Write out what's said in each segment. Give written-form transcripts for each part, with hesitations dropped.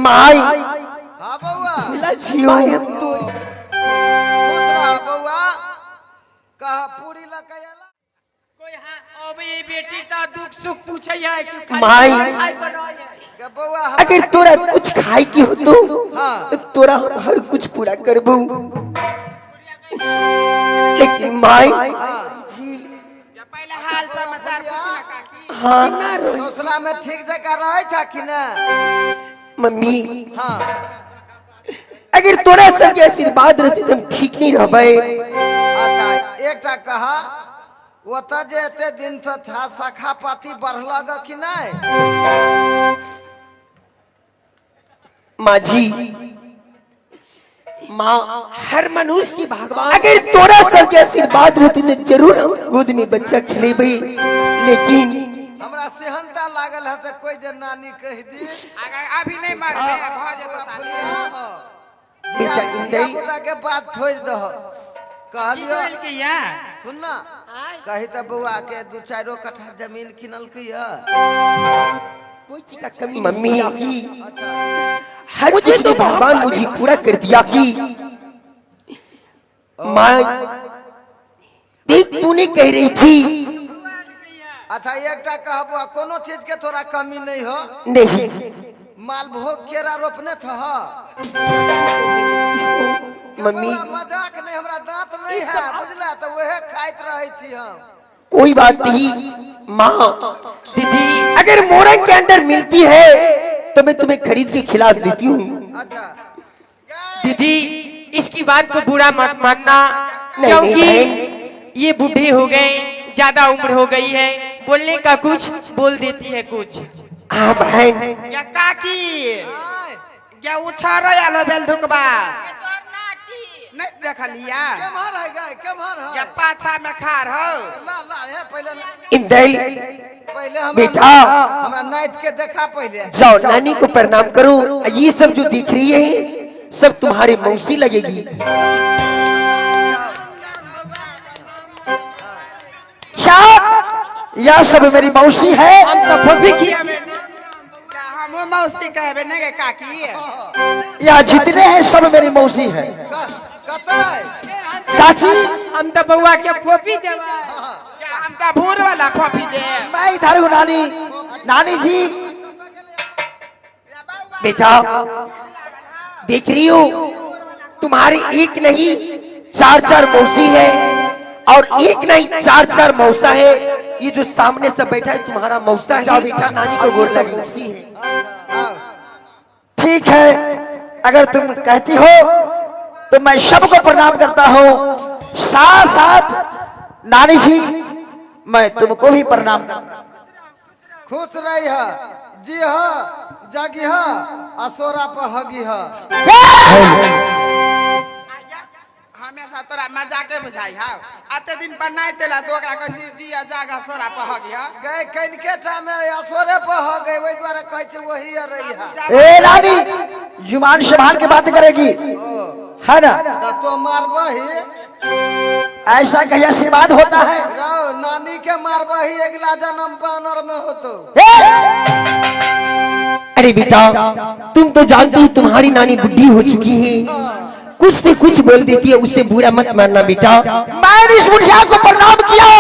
माई। हाँ बउआ। भुला छियो हम तो। खुश रह बउआ। कह पूरी लके अयला। कोई हाँ अब ये बेटी का दुख सुख पूछे है कि खाली माई। खाई बनाए है। के बउआ हम अगर तोरा कुछ खाए की हो तो हाँ। तो तोरा हम हर कुछ पूरा करबू, लेकिन माई। हाँ। पहले हाल समाचार पूछ ना काकी। हाँ ना रोई। ससुरा में ठीक जगह रहे था कि ना? मम्मी। हाँ। अगर तोरा सबके आशीर्वाद रहते तो हम ठीक नहीं रहबे। अच्छा एकटा कहा, ओतऽ जे एते दिन से था शाखा पाती बढ़लक कि नहीं? माँ जी, माँ हर मनुष्य की भगवान। अगर तोरा सबके आशीर्वाद रहते तो जरूर हम गोद में बच्चा खेलेबे, लेकिन हमरा सेहनता लागल है से कोई जे नानी कह दी। अगर अभी नहीं मरबे भ जेतो ताली। बेटा इंदई। धिया के बात छोड़ दह। कहलियो की के या सुन ना, कही त बउआ के दू चारो कट्ठा जमीन किनलकै है। कोई चीज का कमी मम्मी हर कुछ तो भगवान मुझे पूरा कर दिया कि माँ देख तूने कह रही थी। अच्छा एकटा कह बउआ, कोनो चीज के थोड़ा कमी नहीं हो? नहीं। मालभोग केरा रोपने थ? मम्मी मजाक नहीं, हमरा दांत नहीं है बुझला, तो वह खाइत रहे छी हम। कोई बात नहीं माँ। दीदी अगर मोरंग के अंदर मिलती है तो मैं तुम्हें खरीद के खिला देती हूँ। अच्छा दीदी इसकी बात को बुरा मत मानना, नहीं, क्योंकि बहन। ये बूढ़े हो गए, ज्यादा उम्र हो गई है, बोलने का कुछ बोल देती है कुछ। हाँ बहन। या काकी या उछारो आलो बेल धुकबा नहीं देखलिया। केम्हर है गाय, केम्हर है? या पाछा में खार हो। ला ला हे पहले इंदई पहले हमरा बेटा। हमरा नाइत के देखा पहले। जाओ नानी को प्रणाम करो। ये सब जो दिख रही है सब तुम्हारे मौसी लगेगी। क्या यह सब मेरी मौसी है? हम तो फूफी किया में। हम मौसी कहबे नहीं गे काकी। यह जितने हैं सब मेरी मौसी है। कतई चाची हम तो बउआ के फोफी देवा। हम तो भूर वाला फोफी दे। मैं इधर हूँ नानी, नानी जी। बेटा देख रही हो, तुम्हारे एक नहीं चार चार मौसी है और एक नहीं चार चार मौसा है। ये जो सामने से बैठा है तुम्हारा मौसा है। जाओ बेटा नानी को गोर लग। मौसी है। ठीक है, अगर तुम कहती हो तो मैं सबको प्रणाम करता हूँ, साथ साथ नानी जी मैं तुमको भी प्रणाम करता हूँ। खुश रही है जी हाँ जागी हाँ असोरा पर हगी है। हमेशा तोरा मजाके बुझाई हा, अते दिन पर नहीं तेला तो ओकरा कहै छी जी आ जागा सोरा पर हगी हा। गए कनिके टा में असोरे पर ह गए, ओहि दुआरे कहै छै वही रही है। ए नानी जुबान संभाल के बात करेगी है ना? त तो मारबही। ऐसा कहीं आशीर्वाद होता है? रहो, नानी के मारबही अगला जन्म बानर में होतो। अरे बेटा तुम तो जानती हो तुम्हारी नानी बुढ़ी हो चुकी है, कुछ से कुछ बोल देती है, उसे बुरा मत मानना बेटा। मैंने इस बुढ़िया को प्रणाम किया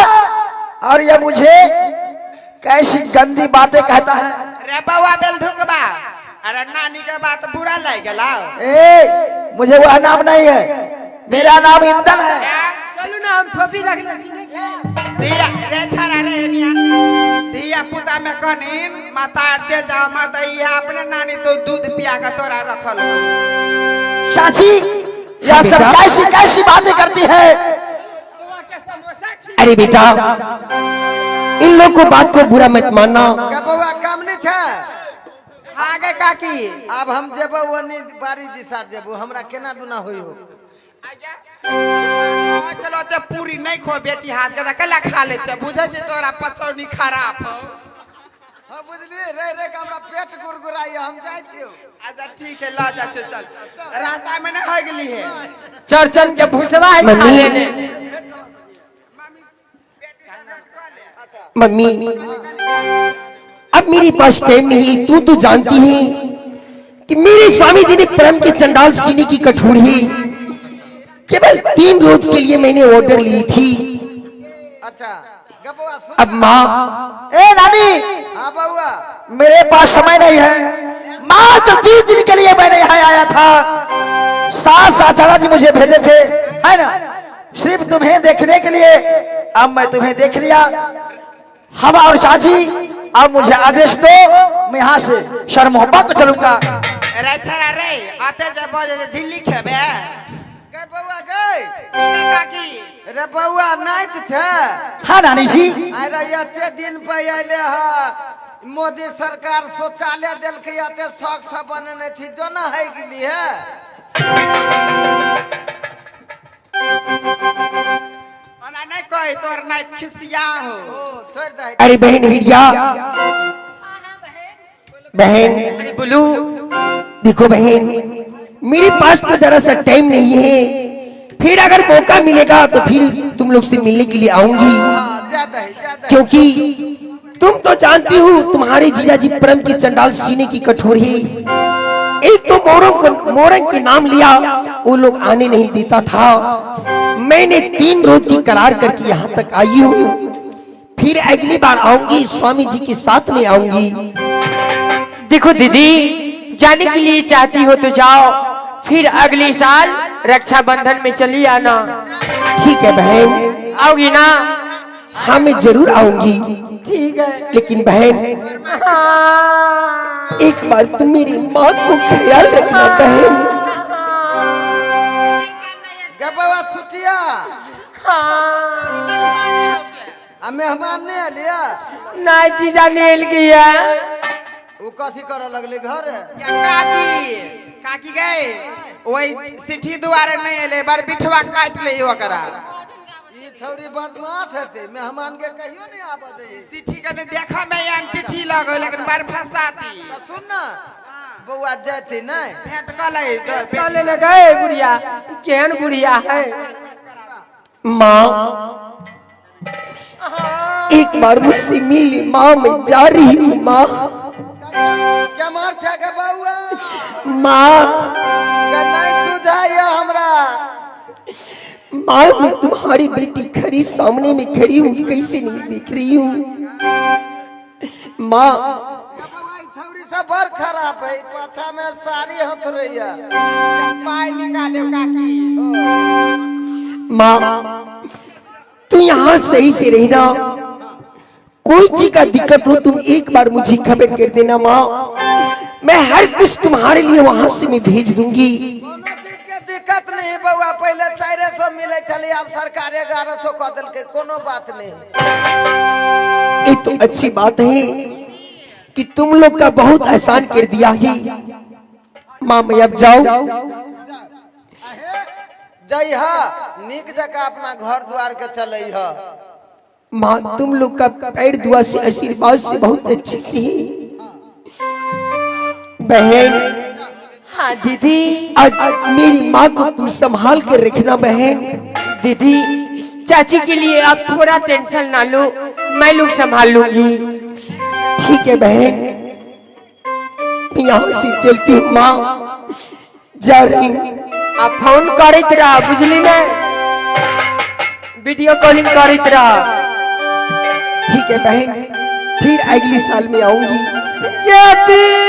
और यह मुझे कैसी गंदी बातें कहता है। रे बउआ बेल धुकबा, अरे नानी के बात बुरा लग गेला। ए मुझे वह नाम नहीं है, मेरा नाम इंदल है। चलू ना हम फोफी रखने छी नहीं धिया रे छाड़ा रे निया, धिया पुता में कनिन माता चल जाओ मर्द, ये अपने नानी तो दूध पिया के तोरा रखल। चाची यह सब कैसी कैसी बातें करती है। अरे बेटा इन लोग को बात को बुरा मत मानना। के बउआ काम नहीं था? आगे काकी अब हम जेबो ओनी बारी दिशा जेबो, हमरा केना दुना होई हो। चलो ते पूरी नहीं खो बेटी हाथ के कला खा ले छे, बुझे छे तोरा पचौनी खराब हो। हाँ बुझलिए रे रे के हमरा पेट गुरगुराई, हम जाइ छियो। अच्छा ठीक है ला जा छे चल, रास्ता में न हो गेली है। चरचन के भूसवा है खा लेने। मम्मी अब मेरे पास टाइम नहीं, तू तो जानती है कि मेरे स्वामी जी ने परम के चंडाल सीने की कठोरी केवल 3 रोज के लिए मैंने ऑर्डर ली थी। अच्छा गे बौआ सुन। अब माँ, ए नानी, हाँ बौआ, मेरे पास समय नहीं है, मात्र 3 दिन के लिए मैंने यहाँ आया था। सास आचार्य जी मुझे भेजे थे, है ना, सिर्फ तुम्हें देखने के लिए। अब मैं तुम्हें देख लिया। हम और चाची, अब मुझे आदेश दो, मैं यहाँ से शहर मोहब्बा को चलूंगा। रे छड़ा रे, आते जे बजे जे झिल्ली खेबे। गे बौआ गे। काकी। रे बौआ नाइत छै। हाँ नानी जी। अरे एते दिन पे अयले ह, मोदी सरकार शौचालय देलकै, एते शौक से बनेने छी, जो ना है गेली है। ओना नहीं कही तोर नाइत खिसिया हो। ओ छोड़ दे। अरे बहन हिरिया, बहन। अरे बोलू। देखो बहन, मेरे पास तो जरा सा टाइम नहीं है, फिर अगर मौका मिलेगा तो फिर तुम लोग से मिलने के लिए आऊंगी। हाँ ज्यादा है ज्यादा है। क्योंकि तुम तो जानती हो तुम्हारे जीजा जी परम की चंडाल सीने की कठोरी, एक तो मोरंग को मोरंग के नाम लिया, वो लोग आने नहीं देता था। मैंने 3 रोज की करार करके यहाँ तक आई हूँ, फिर अगली बार आऊंगी, स्वामी जी के साथ में आऊंगी। देखो दीदी, जाने के लिए चाहती हो तो जाओ, फिर अगले साल रक्षाबंधन में चली आना। ठीक है बहन। आओगी ना? हाँ मैं जरूर आऊंगी। ठीक है। लेकिन बहन एक बार तुम मेरी माँ को ख्याल रखना बहन। गे बौआ सुटिया, आ मेहमान नहीं अलिया? ना जीजा नेल गया। ओ कथी करे लगले घर? या काकी, काकी गए वही सिठी दुआरे नहीं एले, बार बिठवा काट ले ओकरा। ई छौरी बदमाश हेतै, मेहमान के कहियो नहीं आबऽ दे। सिठी के नहीं देखा में अंटीठी लगो, लेकिन बार फसाती। तऽ सुन ना बौआ, जैती नहीं? भेंट कर ले। चले ले गए बुढ़िया, केहन बुढ़िया है। माँ एक बार मुझसे मिल, माँ मैं जा रही हूँ माँ। क्या मार छै गे बौआ? माँ। के नहीं सुझाइया हमरा। माँ मैं तुम्हारी बेटी खड़ी सामने में खड़ी हूँ, कैसे नहीं देख रही हूँ माँ? गे बौआ, ई छौरी सब बड़ खराब है, पाछा में साड़ी हथरैया। पाई निकाले काकी। माँ तू यहाँ सही से रहना, कोई चीज का दिक्कत हो तुम एक बार मुझे खबर कर देना माँ, मैं हर कुछ तुम्हारे लिए वहां से मैं भेज दूंगी। कोनो चीज के दिक्कत नहीं बौआ, पहले 400 मिले छलै, आब सरकार 1100 कऽ देलकै, कोनो बात नहीं। ये तो अच्छी बात है कि तुम लोग का बहुत एहसान कर दिया ही माँ। मैं अब जाऊं? जइह, नीक जकाँ अपना घर द्वार के चलैह। माँ तुम लोग का पैर दुआ से आशीर्वाद से बहुत अच्छी सी है बहन। हाँ दीदी। आज मेरी माँ को तुम संभाल कर रखना बहन। दीदी, चाची के लिए आप थोड़ा टेंशन ना लो, मैं लोग संभाल लूंगी। ठीक है बहन, मैं यहाँ से चलती हूँ माँ, जा रही हूँ। आप फोन करत रह, बुझली ना, वीडियो कॉलिंग करत रह। ठीक है बहन, फिर अगले साल में आऊंगी। ज्योति।